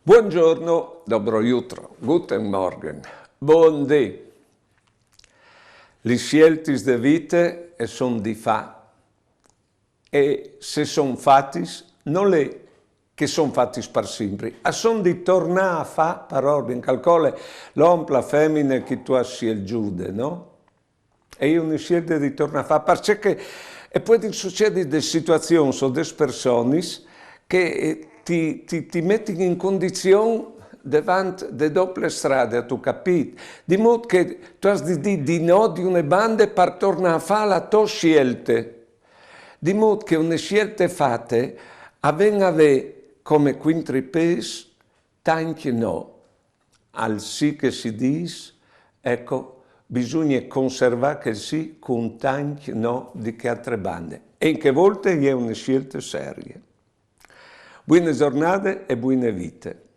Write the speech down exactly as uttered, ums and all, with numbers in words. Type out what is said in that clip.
Buongiorno, dobro jutro, guten Morgen, bundì. Lis sieltis de vite e son di fâ, e se son fatis, nol è che son fatis par simpri, a son di tornâ a fâ par ordin, calcole, l'om, la femine che tu âs sielzude, no? E je une sielte di tornâ a fâ, parcè che e puedin sucedi des situazions o des personis che eh, ti, ti, ti metin in condizion devant de dople strade, âstu capît? Di mût che tu âs di dî di no di une bande par tornâ a fâ la tô sielte. Di mût che une sielte fate a ven a vê come cuintri pês tancj no. Al sì che si dîs, eco, bisugne conservâ chel sì cun tancj no di chê altre bande. E in chê volte e je une sielte serie. Buine zornade e buine vite.